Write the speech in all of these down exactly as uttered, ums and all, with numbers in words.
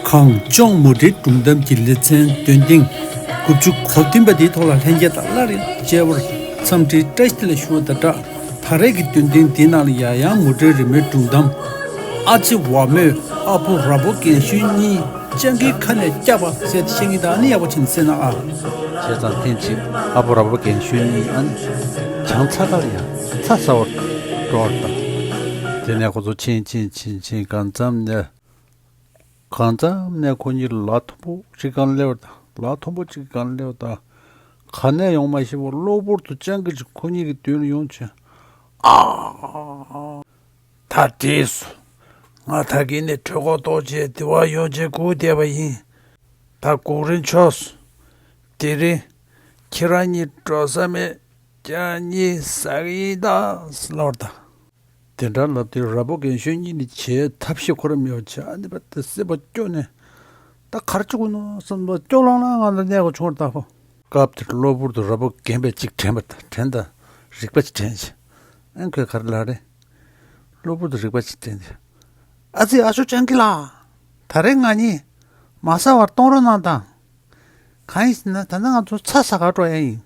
གངས་ལྗོངས་མུ་འབྲེལ་སྒྲུང་གཏམ་གྱི་ལེ་ཚན་འདོན་ཐེངས་དགུ་བཅུ་གོ་བདུན་པ་དེའི་ཐོག་ལ་ལྷན་རྒྱས་དང་སླར་ཡང་མཇལ་བར་འཚམས་འདྲིའི་བཀྲ་ཤིས་བདེ་ལེགས་ཞུ་བ་དང་སྦྲགས། ད་རེས་ཀྱི་འདོན་ཐེངས་འདིའི་ནང་ལ་ཡང་ཡང་མུ་འབྲེལ་རི་མོའི་སྒྲུང་གཏམ། ཨ་ཅེ་ཝ་མོས་ཨ་ཕོ་ར་ཕོ་རྒན་གཞོན་གཉིས་སྤྱང་ཀིའི་ཁ་ནས་བསྐྱབས་པ་ཟེར་ཏེ་བཤད་ཀྱིན་གདའ། ཨ་ནི་ཡག་པོ་བྱས་ནས་གསན་ན་ཨ། བྱས་ཙང་ཐེངས་གཅིག་ཨ་ཕོ་ར་ཕོ་རྒན་གཞོན་གཉིས་ཨ་ནི་བྱང་ཚྭ་ཁ་ལ་ཡང་ཚྭ་ཟ་བར་འགྲོ་བར་གདའ། དེ་ནས་ཁོ་ཚོ་ཕྱིན་ཕྱིན་ཕྱིན་ཕྱིན་གང་འཚམ་ནས། གང་འཚམ་ནས་ཁོ་གཉིས་ལ་མཐོན་པོ་ཅིག་སྒང་སླེབས་པ་དང་། ལ་མཐོན་པོ་ཅིག་སྒང་སླེབས་པ་དང་། ག་ནས་ཡོང་མ་ཤེས་པར་གློ་བུར་དུ་སྤྱང་ཀི་ཅིག་ཁོ་གཉིས་ཀྱི་མདུན་ལ་ཡོང་བྱས། ཨ། ད་བྲིས་སོ། ང་ད་གིན་ནས་གྲོད་ཁོག་ལྟོགས་བྱས་འདི་བར་ཡོང་བྱས་སྒུག་བསྡད་པ་ཡིན། ད་སྒུག་རན་ཆོག་སོ། དེ་རིང་ཁྱེད་རང་གཉིས་འགྲོ་ས་མེད། ཁྱེད་རང་གཉིས་ཟ་གི་ཡིན་ད་ཟེར་ལབ་པ་དང་། དེ་འདྲ་ལབ་དུས་ར་ཕོ་རྒན་གཞོན་གཉིས་ནི་བྱའི་ཐབས་ཤེས་ཁོ་ར་མེད་པ་བྱས། ཨ་ནི་བ་དེ་སེམས་པ་སྐྱོ་ནས། ད་ག་རེ་བྱེད་དགོས་ནོ་བསམ་པ་སྐྱོ་ལང་ལང་ངང་དུ་གནས་དགོས་བྱུང་བ་ལྟ་བུ། སྐབས་དེར་གློ་བུར་དུ་ར་ཕོ་རྒན་པས་ཅིག་དྲན་པ་དང་། དྲན་དང་རིག་པ་ཅིག་དྲན་བྱས། ཨ་ནི་ཁོས་ག་རེ་ལབ་རེད། གློ་བུར་དུ་རིག་པ་ཅིག་དྲན་བྱས། ཨ་ཙི། ཨ་ཅོ་སྤྱང་ཀི་ལགས། ད་རེས་ང་གཉིས་མ་ཟ་བར་གཏོང་རོགས་གནང་དང་། གང་ཡིན་ཟེར་ན་ད་ལྟ་ང་ཚོ་ཚྭ་ཟ་གར་འགྲོ་ཡ་ཡིན།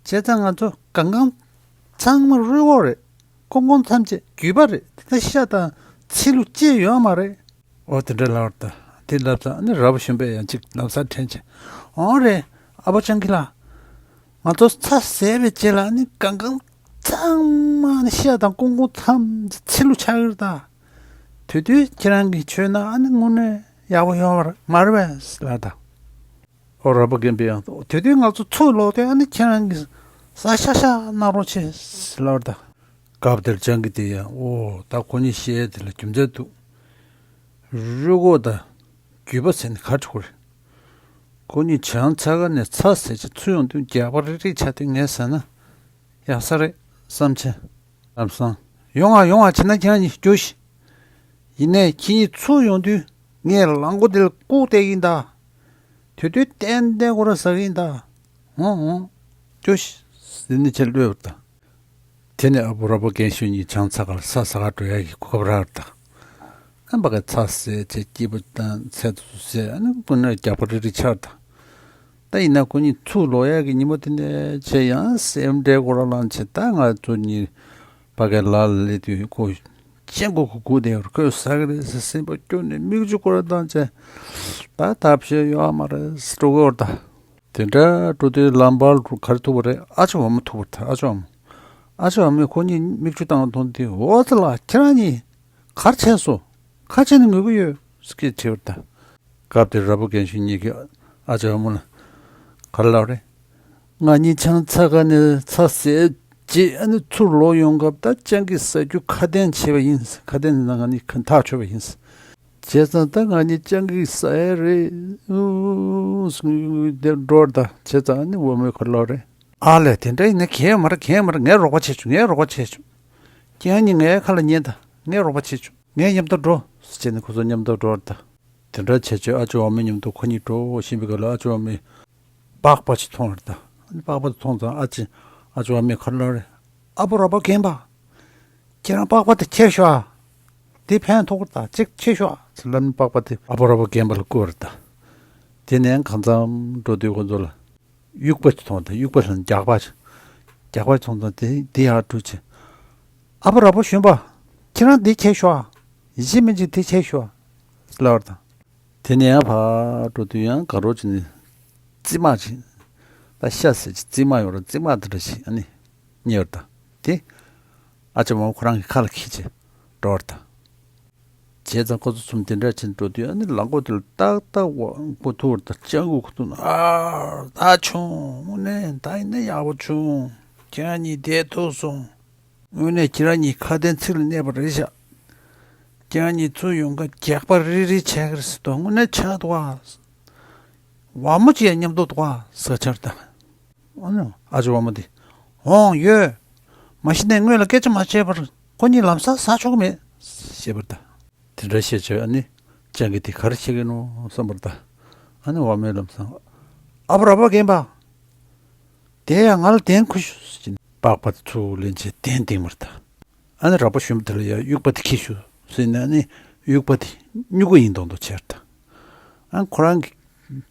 བྱས་ཙང་ང་ཚོ་གང་གང་ཚང་མ་རུལ་འགྲོ་རེད། ཀོང་ཀོང་ཐམས་ཅད་རྒྱུས་པ་རེད། ད་ལྟ་ཤ་དང་ཚིལ་ལུ་ཅི་ཡོད་མ་རེད། འོ་དེ་འདྲ་ལབ་པ་དང་། དེ་ལབ་ཙང་ཨ་ནི་ར་ཕོ་གཞོན་པས་ཡང་ཅིག་ལམ་སང་དྲན་བྱས། འོང་རེད། ཨ་ཕོ་སྤྱང་ཀི་ལགས། ང་ཚོ་ཚྭ་ཟས་པའི་རྗེས་ལ་ཨ་ནི་གང་གང་ཚང་མ་ཨ་ནི་ཤ་དང་ཀོང་ཀོང་ཐམས་ཅད་ཚིལ་ལུ་ཆགས་ཀྱི་རེད་ད། དེ་དུས་ཁྱེད་རང་གིས་མཆོད་ན་ཨ་ནི་དངོས་གནས་ཡག་པོ་ཡོད་མ་རེད་པས་ལབ་པ་དང་། ཨོ་ར་ཕོ་རྒན་པས་ཡང་། དེ་དུས་ང་ཚོ་ཚུར་ལོག་དུས་ཨ་ནི་ཁྱེད་རང་གིས་ཟ་ཤག་ཤག་གནང་རོགས་བྱེད་ལབ་པ་དང་། སྐབས་དེར་སྤྱང་ཀི་དེ་ཡང་འོ་ད་ཁོ་གཉིས་བཤད་དེ་ལ་རྒྱུ་མཚན་འདུག། རུལ་འགྲོ་དང་རྒྱུས་པ་ཟེར་ནི་ག་རེ་ཡོད་རེད། ཁོ་གཉིས་བྱང་ཚྭ་ཁ་ནས་ཚྭ་ཟས་བྱས་ཚུར་ཡོང་དུས་རྒྱགས་པ་རིག་རིག་ཆགས་དུས་ངས་ཟ་ན་ཡག་ས་རེད་བསམ་བྱས། ལམ་སང་། ཡོང་ཨ་ཡོང་ཨ། བྱས་ན་ཁྱེད་རང་གཉིས་རྒྱུགས་ཤིག། ཡིན་ནའི་ཁྱེད་གཉིས་ཚུར་ཡོང་དུས་ངས་རླངས་འཁོར་དེ་ལ་བཀུག་བསྡད་ཀྱི་ཡིན་ད། དེ་དུས་ཏན་ཏན་ཁོ་ར་ཟ་གི་ཡིན་ད། འོང་འོང་། རྒྱུགས་ཤིག་ཟེར་ནས་ཁྱེར་གློད་པ་དང་། དེ་ནས་ཨ་ཕོ་ར་ཕོ་རྒན་གཞོན་གཉིས་བྱང་ཚྭ་ཁ་ལ་ཚྭ་ཟ་གར་འགྲོ་ཡག་གི་གོ་སྐབས་རག་པ་དང་། ཨ་ཕ་གིས་ཚྭ་ཟས་བྱས་སྐྱིད་པོ་དང་ཚལ་དུ་ཟས། ཨ་ནི་དངོས་གནས་རྒྱགས་པ་རིག་རིག་ཆགས་དང་། ད་ཡིན་ན་ཁོ་གཉིས་ཚུར་ལོག་ཡག་གི་ཉིན་མོ་དེ་ནས་བྱས་ཡང་སེམས་ཁྲལ་ཁོ་ར་ལངས་བྱས། ད་ང་ཚོ་གཉིས་ཕ་གིའི་ལ་ལ་སླེབས་དུས་ཁོ་སྤྱང་ཀི་ཁོ་སྒུག་བསྡད་ཡོད་རེད། ཁོས་ཟ་གི་རེད་ཟེར་སེམས་པ་སྐྱོ་ནས་མིག་ཆུ་ཁོ་ར་བཏང་བྱས། ད་ཐབས་ཤེས་ཡོད་མ་རེད་ཟེར་འགྲོ་གི་ཡོད་རེད་ད། དེ་འདྲ་འགྲོ་དུས་ལམ་བར་དུ་ག་རེ་ཐུག་པ་རེད། ཨ་ཅེ་ཝ་མོ་ཐུག་པ་རེད་ད། ཨ་ཅེ་ཝ་མོ། ཨ་ཅེ་ཝ་མོས་ཁོ་གཉིས་མིག་ཆུ་བཏང་བ་མཐོང་དུས། འོ་ཙི་ལགས། ཁྱེད་རང་གཉིས་ག་རེ་བྱས་སོང་། ག་རེ་བྱས་ནས་ངུ་གི་ཡོད་ཟེར་སྐད་དྲིས་པ་རེད་ད། སྐབས་དེར་ར་ཕོ་རྒན་གཞོན་གཉིས་ཀྱིས་ཨ་ཅེ་ཝ་མོ་ལ་ག་རེ་ལབ་རེད། ང་གཉིས་བྱང་ཚྭ་ཁ་ནས་ཚྭ་ཟས་རྗེས་ཨ་ནི་ཚུར་ལོག་ཡོང་སྐབས་ད་སྤྱང་ཀིས་ཟ་རྒྱུ་ཁ་གཏན་བྱས་པ་ཡིན། ཁ་གཏན་ཟེར་ན་ང་གཉིས་ཐག་ཆོད་པ་ཡིན། བྱས་ཙང་ད་ང་གཉིས་སྤྱང་ཀིས་ཟ་ཡ་རེད། ཨུ་ཨུ་ཨུ་ཟེར་འགྲོ་བ་རེད་ད། བྱས་ཙང་ཨ་ནི་ཝ་མོས་ག་རེ་ལབ་རེད། ཨ་ལས། དེ་འདྲ་ཡིན་ན་གལ་ཡོད་མ་རེད། གལ་ཡོད་མ་རེད། ངས་རོགས་པ་བྱེད་ཆོག། ངས་རོགས་པ་བྱེད་ཆོག། ཁྱེད་རང་གཉིས་ངའི་ཁ་ལ་ཉན་དང་། ངས་རོགས་པ་བྱེད་ཆོག། ངས་མཉམ་དུ་འགྲོ་ཟེར་བྱས་ནས་ཁོ་ཚོ་མཉམ་དུ་འགྲོ་བ་རེད་ད། དེ་འདྲ་བྱས་བྱས་ཨ་ཅེ་ཝ་མོ་མཉམ་དུ་ཁོ་གཉིས་འགྲོ་བཞིན་པའི་སྐབས་ལ་ཨ་ཅེ་ཝ་མོས་པགས་པ་ཅིག་མཐོང་བ་རེད་ད། ཨ་ནི་པགས་པ་དེ་མཐོང་ཙང་ཨ་ཅེ། ཨ་ཅེ་ཝ་མོས་ག་རེ་ལབ་རེད། ཨ་ཕོ་ར་ཕོ་རྒན་པ། ཁྱེད་རང་པགས་པ་དེ་ཁྱེར་ཤོག་ཨ། དེ་ཕན་ཐོགས་ཀྱི་རེད་ད། ཅིག་ཁྱེར་ཤོག་ཨ་ཟེར་ལབ་ནས་པགས་པ་དེ་ཨ་ཕོ་ར་ཕོ་རྒན་པ་ལ་བསྐུར་བ་རེད་ད། དེ་ནས་གང་འཚམ་འགྲོ་དུས་ཁོ་ཚོ་ལ་དབྱུག་པ་ཅིག་མཐོང་བ་དང་། དབྱུག་པ་ལབ་ན་རྒྱགས་པ་ཅིག། རྒྱགས་པ་ཅིག་མཐོང་ཙང་དེ་དེ་ཡར་སྤྲུལ་བྱས། ཨ་ཕོ་ར་ཕོ་གཞོན་པ། ཁྱེད་རང་དེ་ཁྱེར་ཤོག་ཨ། ཡིན་གཅིག་མིན་གཅིག་དེ་ཁྱེར་ཤོག་ཨ་ཟེར་ལབ་པ་རེད་ད། དེ་ནས་ཡང་ཕར་འགྲོ་དུས་ཡང་དགའ་རོགས་བྱས་ནས་རྩི་མ་ཅིག། ད་ཤ་ཟས་ཀྱི་རྩི་མ་ཡོད་རེད། རྩི་མ་དེ་འདྲ་ཞིག་ཨ་ནི་རྙེད་པ་རེད་ད། དེ་ཨ་ཅེ་ཝ་མོ་ཁོ་རང་གི་ཁ་ལ་འཁྱེར་བྱས་འགྲོ་བ་རེད་ད། བྱས་ཙང་ཁོ་ཚོ་གསུམ་དེ་འདྲ་བྱས་ནས་འགྲོ་དུས་ཨ་ནི་རླངས་འཁོར་དེ་ལ་ཏག་ཏག་ཝ་མོ་ཐུག་པ་རེད་ད། སྤྱང་ཀི་ཁོ་ཐུག་ནས། ཨ་ད་ཆུང་དངོས་གནས་ད་ཡིན་ན་ཡག་པོ་བྱུང་། ཁྱེད་རང་གཉིས་བསྡད་ཐུབ་སོང་། དངོས་གནས་ཁྱེད་རང་གཉིས་ཁ་གཏན་ཚིག་ལ་གནས་པ་རེད་ཤག། ཁྱེད་རང་གཉིས་ཚུར་ཡོང་སྐབས་རྒྱགས་པ་རིལ་རིལ་བྱས་ཀྱི་རེད་ཟེར་དུས། དངོས་གནས་ཆགས་འདུག་ཨ། ཝ་མོ་ཅིག་ཡང་མཉམ་དུ་འདུག་ཨ་ཟེར་ཆགས་ད། ཨ་ནི་ཨ་ཅེ་ཝ་མོ་དེས། འོང་ཡོད། མ་གཞི་ནས་སྔོན་ལ་སྐད་ཆ་མ་བྱས་པར་ཁོ་གཉིས་ལམ་སང་ཟ་ཆོག་གི་མེད་ཟེར་བ་རེད་ད། དེ་འདྲ་བཤད་བྱས་ཨ་ནི་སྤྱང་ཀི་དེ་ག་རེ་བཤད་ཀྱི་ནོ་བསམ་པ་རེད་ད། ཨ་ནི་ཝ་མོས་ལམ་སང་། ཨ་ཕོ་ར་ཕོ་རྒན་པ། དེ་ཡང་ང་ལ་གདན་ཁུར་ཤོག་ཟེར་གྱིན་པགས་པ་དེ་ཚུར་ལེན་བྱས་གདན་བཏིང་བ་རེད་ད། ཨ་ནི་ར་ཕོ་གཞོན་པ་དེ་ལ་ཡང་དབྱུག་པ་དེ་འཁྱེར་ཤོག་ཟེར་ནས་ཨ་ནི་དབྱུག་པ་དེ་སྨྱུ་གུ་ཡིན་མདོག་མདོག་བྱས་པ་རེད་ད། ཨ་ཁོ་རང་གི་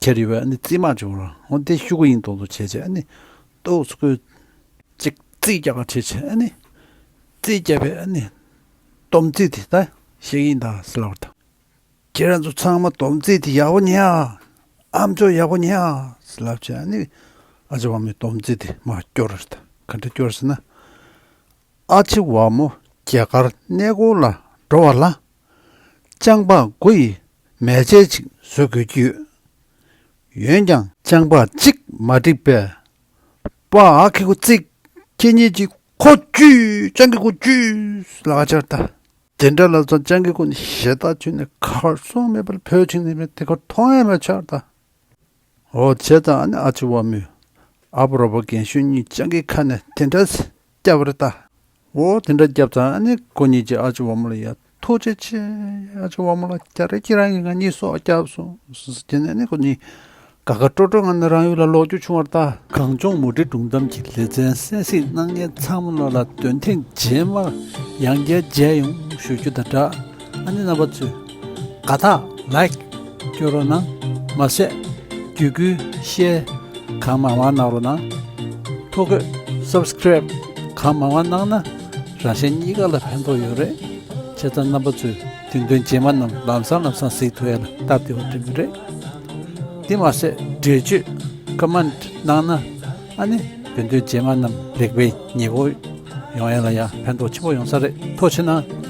ཁྱེར་ཡོད་པའི་ཨ་ནི་རྩིས་མ་ཅིག་ར་འོ་དེ་ཤུ་གུ་ཡིན་མདོག་མདོག་བྱས་བྱས་ཨ་ནི་ཏོག་ཙམ་ཁོས་ཅིག་རྩིས་རྒྱག་ག་བྱས་བྱས་ཨ་ནི་རྩིས་རྒྱག་པའི་ཨ་ནི་སྡོམ་རྩིས་དེ་ད་བཤད་ཀྱི་ཡིན་ད་ཟེར་ལབ་པ་དང་། ཁྱེད་རང་ཚོ་ཚང་མ་སྡོམ་རྩིས་དེ་ཡག་པོ་ཉན་ཨ། ཨ་མཆོག་ཡག་པོ་ཉན་ཨ་ཟེར་ལབ་བྱས་ཨ་ནི་ཨ་ཅེ་བ་མོས་སྡོམ་རྩིས་དེ་མར་སྐྱོར་རེད་ད། ག་འདྲ་སྐྱོར་ཟེར་ན། ཨ་ཅེ་བ་མོ་རྒྱ་གར་གནས་སྐོར་ལ་འགྲོ་བ་ལ། ལྕང་པ་དགུ་ཡི་མལ་ཆས་ཅིག་བཟོ་དགོས་ཀྱི་ཡོད། འོན་ཀྱང་ལྕང་པ་གཅིག་མ་འགྲིག་པས། པ་ཨ་ཁི་ཁོ་ཙིག་ཁྱེད་གཉིས་ཀྱིས་ཁོ་བཅུས་ལྕང་གི་ཁོ་བཅུས་ལག་ཆར་ད། དེ་འདྲ་ལ་ཚོ་ལྕང་གི་ཁོ་ནི་ཞེ་ད་ཆུ་ནས་ཁར་སོང་མེད་པར་བོད་ཕྱིན་ནས་མེད་དེ་ཁོ་མཐོང་ཡ་མེད་ཆར་ད། འོ་བྱས་ཙང་ཨ་ནི་ཨ་ཅེ་བ་མོས་ཨ་པོ་རོ་པ་རྒན་གཞོན་གཉིས་ལྕང་གི་ཁ་ནས་དེ་འདྲ་བརྒྱབ་རེད་ད། འོ་དེ་འདྲ་བརྒྱབ་ཙང་ཨ་ནི་ཁོ་གཉིས་ཀྱིས་ཨ་ཅེ་བ་མོ་ལ་ཡ་ཐུགས་རྗེ་ཆེ། ཨ་ཅེ་བ་མོ་ལ་རྒྱ་རེ་ཁྱེད་རང་གིས་ང་གཉིས་སྲོག་བསྐྱབས་སོང་། དེ་ནས་ཨ་ནི་ཁོ་གཉིས་དགའ་དགའ་སྤྲོ་སྤྲོ་ངང་ནས་རང་ཡུལ་ལ་ལོག་རྒྱུ་བྱུང་བ་རེད་ད། གངས་ལྗོངས་མུ་འབྲེལ་སྒྲུང་གཏམ་གྱི་ལེ་ཚན་གསན་གཟིགས་གནང་མཁན་ཚང་མ་ལོ་ལ་འདོན་ཐེངས་རྗེས་མར་ཡང་བསྐྱར་མཇལ་ཡོང་ཞུ་རྒྱུ་དང་སྦྲགས། ཨ་ནི་རྣམ་པ་ཚོས་དགའ་རྟགས་ལའིཀ་སྐྱོན་རོགས་གནང་། མ་ཟད་བརྒྱུད་སྐུལ་ཤེར་གང་མང་མང་གནང་རོགས་གནང་། ཐོ་འགོད་སབ་སི་ཀ་རེབ་གང་མང་མང་གནང་ན་རང་གཞན་གཉིས་ཀ་ལ་ཕན་ཐོགས་ཡོད་རེད། བྱས་ཙང་རྣམ་པ་ཚོས་དུས་སྟོན་རྗེས་མ་རྣམས་ལམ་སང་ལམ་སང་གཟིགས་ཐུབ་ཡ་ལ་སྟབས་བདེ་བ་བསྐྲུན་གྱི་རེད། དེ་མ་ཟད་འགྲེལ་བརྗོད་ཀོ་མེན་ཊི་གནང་ན་ཨ་ནི་དུས་སྟོན་རྗེས་མ་རྣམས་རིག་པའི་ཉི་འོད་ཡོང་ཡ་ལ་ཡང་ཕན་ཐོགས་ཆེན་པོ་ཡོང་ས་རེད། ཐུགས་རྗེ་གནང་།